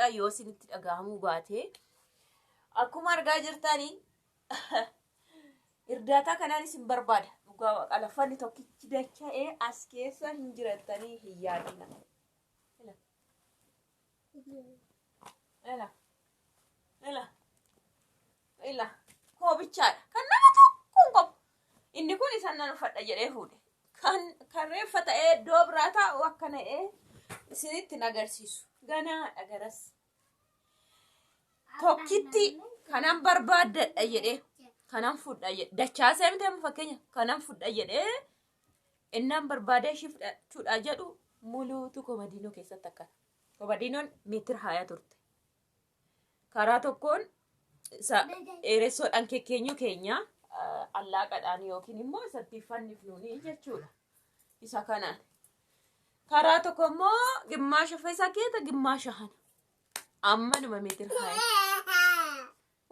godhaa yoo isinitti dhaga'amuu baate. Akkuma argaa jirtanii irdaataa kanaan isin barbaada. Dhugaa waaqa lafanni tokkichi dacha'ee as keessa hin jirattanii hin yaadina. Ila. Ila. Ila. Ila. Koo bichaadha. Kan nama tokko hin qabu. Inni kun isan nan uffadha jedhee fuudhe. Kan reeffa ta'ee iddoo biraa taa'u akkana'ee isinitti hin agarsiisu. Ganaadha garas. Tokkitti kanan barbaaddadha jedhee kanan fudha jedhe dachaasee miti amma fakkeenya kanan fudha jedhee innaan barbaadee ishii fudhachuudha jedhu muluutu komadiinoo keessatti akkana. Komadiinoon meetira haayaa turte. Karaa tokkoon isa dheeressoodhaan kekkeenyu keenya allaaqadhaan yookiin immoo isatti fannifnuuni jechuudha. Isa kanaan. Karaa tokko immoo gimmaasha feesaa keeta gimmaasha hana. Amma numa meetira haya.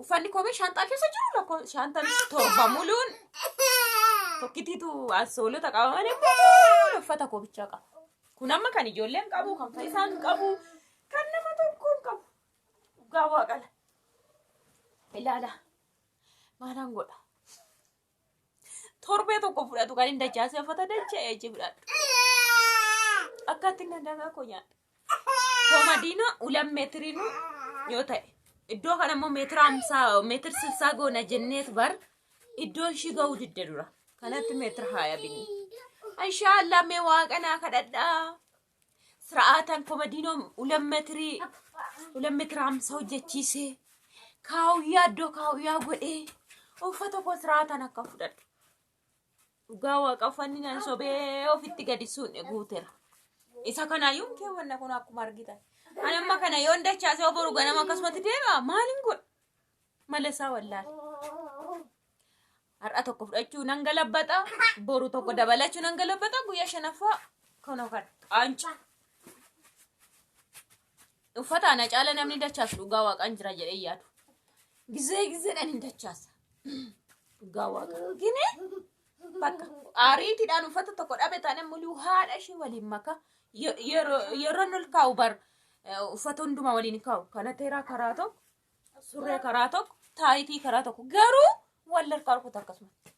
Uffanni kophee shaanxaa keessa jiru lakkoo shaantaan torba muluun tokkitiitu ansoolota qaba malee muluun uffata kobichaa qaba. Kun amma kan ijoolleen qabu, kan fayyisaan qabu, kan nama tokkoon qabu. Dhugaa waaqala. Ilaala. Maalaan godha. Torbee tokko fudhatu kan hin dachaasee uffata dacha'ee achi fudhadhu. Akka ittiin dandamaa koo nyaadha. Komadiina ulan meetiriinu yoo ta'e iddoo kana immoo meetira hamsaa meetir silsaa goona jenneet bar iddoon ishii ga'uu didde dura. Kanatti meetira haaya binne. Inshaallah mee waaqa naa kadhadhaa. Sira'aataan komadiinoo ulan meetirii ulan meetira hamsa hojjechiisee kaawuyyaa iddoo kaawuyyaa godhee uffata koo sira'aataan akka fudhadhu. Dhugaa waaqa uffanni nan sobee ofitti gadi suunne guutera. Isa kanaayyuu hin keewwanna kun akkuma argitan. Ani amma kana yoon dachaasee boru ganama akkasumatti deema maalin godha? Mala isaa wallaale. Har'a tokko fudhachuu nan galabbata, boru tokko dabalachuu nan galabbata, guyyaa shanaffaa kana kana qaanca. Uffata ana caala namni dachaasu dhugaa waaqaan jira jedhee yaadu. Gizee gizeedhaan hin dachaasa. Dhugaa waaqa. Gini bakka aariitiidhaan uffata tokko dhabe taane muluu haadha ishee waliin maka yeroo yeroon ol kaa'u bar uffata hundumaa waliin kaa'u. Kana teeraa karaa tokko, surree karaa tokko, taayitii karaa tokko garuu wal harkaa rukuta akkasumatti.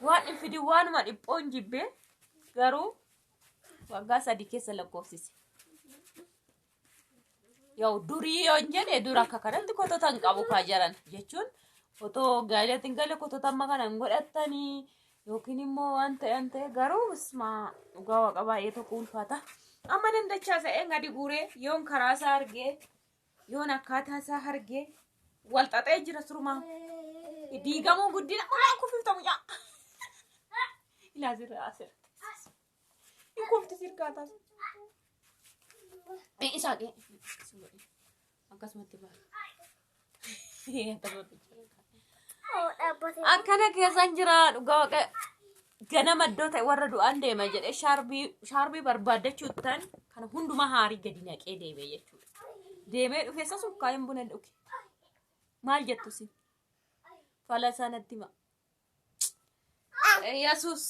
Waan hin fidin waanuma dhiphoon jibbee garuu waggaa 3 keessa lakkoofsise. Yoo durii yoon jedhe dura akka kanatti kotota hin qabu kaa jaran jechuun otoo gaa'elatti hin galle kotota amma kana hin godhattanii yookiin immoo waan ta'e waan ta'e garuu isma dhugaa waaqa baay'ee tokko ulfaata. Amma nan dachaa sa'een gadi guuree yoon karaa isaa argee yoon akkaataa isaa argee wal xaxee jira surumaa. Diigamuu guddina mucaan kufiifta mucaa. Ilaa sirra asirra. Hin kufti sirkaa taas. Isaa qee. Akkasumatti ba'a. Akkasumatti jira. Akkana keessan jira dhugaa waaqa ganama iddoo ta'e warra du'aan deema jedhee shaarbii shaarbii barbaaddachuuttan kana hundumaa haarii gadi naqee deeme jechuudha. Deemee dhufee isa sukkaa'een buna dhuge. Maal jettu si? Fala isaa natti hima. Yesuus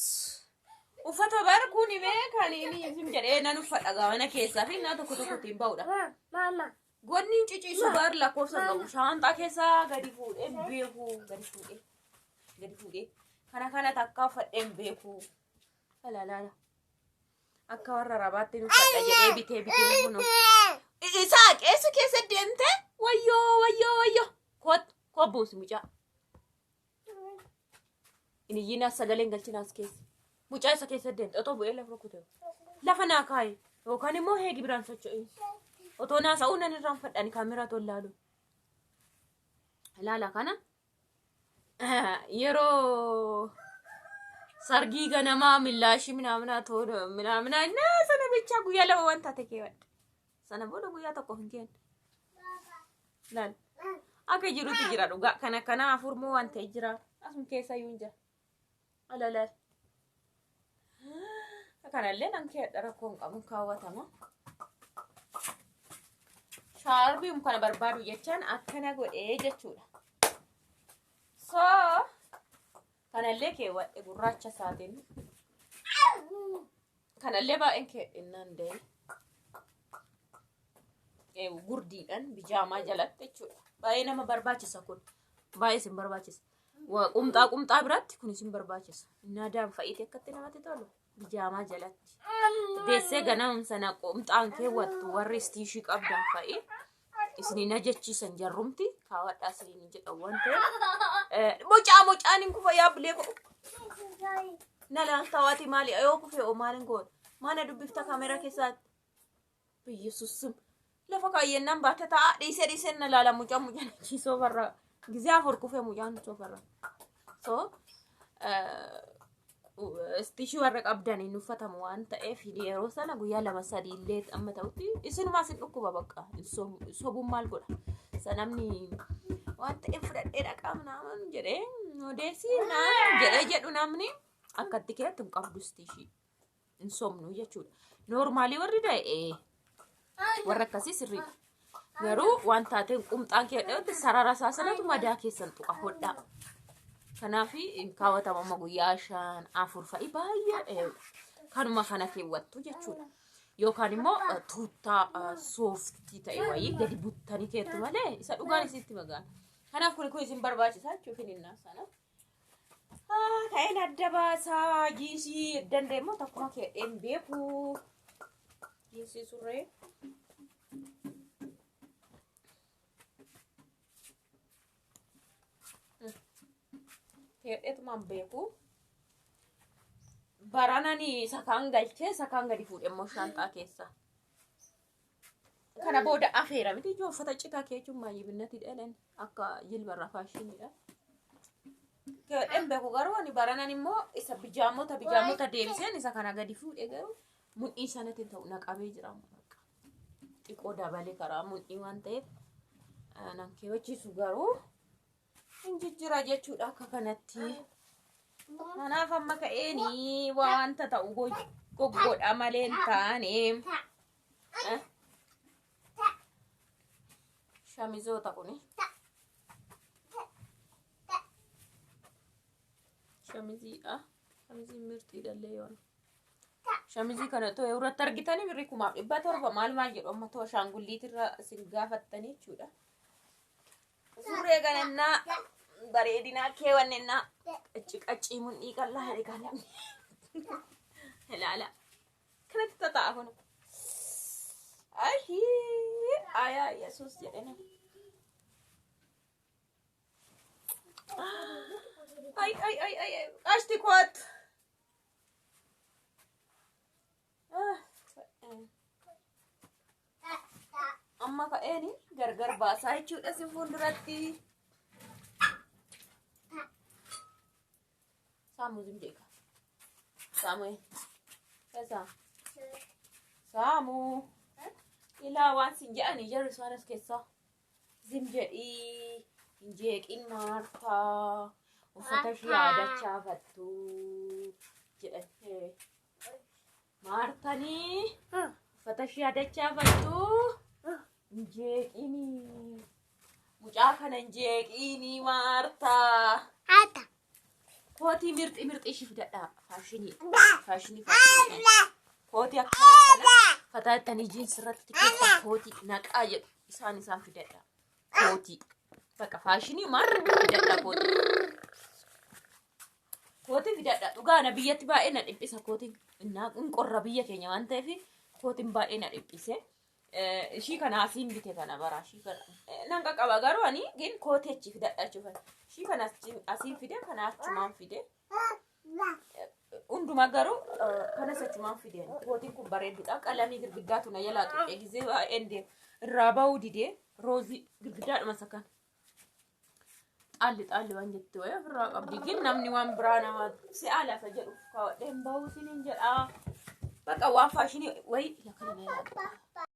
uffata bar kun mee kan inni isin jedhee nan uffadha gawana keessaa fi naa tokko tokko ittiin ba'udha. Mama. Gonni hin ciciisu bar lakkoofsa hin qabu. Shaanxaa keessaa gadi fuudhee hin beeku. Gadi fuudhee. Gadi fuudhee. Kana kana takkaa uffadhee hin beeku. Laala laala. Akka warra rabaatti hin uffadha jedhee bitee bitee kunoo. Isaa qeessa keessa deemte wayyoo wayyoo wayyoo. Koot koo buusi mucaa. Hin iyyinaa sagalee hin galchinaa as keessa. Mucaa isa keessa deemte otoo bu'ee lafa rukute. Lafa naa kaayi yookaan immoo heegi biraan socho'in. Otoo naasa'uu nan irraanfadha ani kaameraa toon laalu. Ilaala kana yeroo sargii ganamaa millaashii minaaminaa toon minaaminaa innaa sana bichaa guyyaa 2 waan taate keewwadhe. Sana booda guyyaa tokko hin kenne. Laal. Akka jirutti jira dhugaa. Kan akkanaa afur moo waan ta'e jira. Asuma keessa iyyuu hin jira. Alalaal. Kanallee nan keedha rakkoo hin qabu kaawwatama. Shaarbiin kana barbaadu jechaan akkana godhee jechuudha. So kanallee keewwadhe gurraacha isaatiin. Kanallee baay'een keedhinnaan deeme. Gurdiidhaan bijaamaa jalatti jechuudha. Baay'ee nama barbaachisa kun. Baay'ee isin barbaachisa. Qumxaa qumxaa biratti kun isin barbaachisa. Innaa daanfa'iiti akkatti namatti tolu. Bijaamaa jalatti. Deessee ganama sana qumxaan keewwattu warri istiishii qabdan fa'i. Isiniin ajachiisan jarrumti kaawwadhaa isiniin jedhan waan ta'eef. Mucaa mucaan hin kufa yaabbilee koo. Na laaltawaati maali yoo kufe oo maalin goona? Maana dubbifta kaameraa keessaatti? Biyyesuusum. Lafa kaayyennaan baate ta'a dhiisee dhiisee na laala mucaan mucaan achii soofarra gizee afur kufe mucaan soofarra. So istiishii warra qabdan hin uffatamu waan ta'eef yeroo sana guyyaa lama sadii illee amma ta'utti isinumaa isin dhukkuba bakka sobuun maal godha. Isa namni waan ta'eef fudhadhee dhaqaa naaman jedhee odeessii naan jedhee jedhu namni akkatti keetti hin qabdu istiishii. Hin sobnu jechuudha. Noormaalii warri da'e warra akkasii sirriidha. Garuu waan taateen qumxaan kee dha'utti sarara isaa sanatu madaa keessan tuqa hodhaa. Kanaaf kaawwatama amma guyyaa 5 4 fa'i baay'ee kanuma kana keewwattu jechuudha. Yookaan immoo tuuttaa sooftii ta'e wayii gadi buttanii keettu malee isa dhugaan isitti magaan. Kanaaf kun kun isin barbaachisa jechuuf hin sana. Ka'een adda baasaa jiisii dandeemmoo takkuma keedheen beeku. Jiisii surree. Keedheetumaan beeku. Baranani isa kaan galchee isa kaan gadi fuudhe immoo shaanxaa keessa. Kana booda afeera miti ijoo uffata citaa kee jechuun maayyibinatti dheelen akka jilbarraa faashiniidha. Keedheen beeku garuu ani baranan immoo isa bijaamota bijaamota deebiseen isa kana gadi fuudhe garuu mudhii sanatti ta'u na qabee jira amma bakka. Xiqqoo dabalee karaa mudhii waan ta'eef nan keewwachiisu garuu hin jijjira jechuudha akka kanatti. Kanaaf amma ka'eeni wanta ta'u goggodha malee hin taane. Shamizoota kuni. Shamiziidha. Shamiziin mirxiidhallee yoona. Shamizii kana too irratti argitanii birrii 1700 maal maal jedhu amma too ashaangulliitirra isin gaafattanii jechuudha. Surree kanannaa bareedinaa keewwannennaa qaccii qaccii mundhii qal'aa jedhe kan namni. Ilaala. Kanatti tata'a kun. Ahii ayaa Yesuus jedhe namni. Ay ay ay ay ay qashti koot. Amma ka'een gargar baasaa jechuudha si fuulduratti. Saamu zim jeeka. Saamu'eel. Eessa? Saamu. Ilaa waan sin jedhani jarri isaan as keessaa. Zim jedhii hin jeeqin Maartaa. Uffata ishee yaadachaafattu jedhan. Maartanii uffata ishee yaadachaafattu hin jeeqinii. Mucaa kana hin jeeqinii Maartaa. Haata. Kootii mirxi mirxi ishii fidadhaa. Faashinii. Faashinii faashinii. Kootii akkana kana fataa ittanii jiinsi irratti keessa kootii naqaa jedhu isaan isaan fidadhaa. Kootii. Bakka faashinii maal fidadhaa kootii. Kootii fidadhaa. Dhugaa na biyyatti baay'ee na dhiphisa kootiin. Innaa hin qorra biyya keenya waan ta'eef kootiin baay'ee na dhiphise. Ishii kana asiin bite kana bara ishii kana nan qaqqaba garuu ani gin kootii achi fidadha jechuudha. Ishii kana asiin fide kana achumaan fide. Hundumaa garuu kanas achumaan fide. Kootiin kun bareedduudha. Qalamii girgiddaatu na jalaa tuqee gizee baay'een deema. Irraa ba'uu didee roozii girgiddaadhuma isa kana. Xaalli xaalli waan jette wayii ofirraa qabdi. Gin namni waan biraa nama si'aa lafa jedhuuf kaawwadheen bahuu isiniin jedhaa. Bakka waan faashinii wayii lafa kana na ilaalu.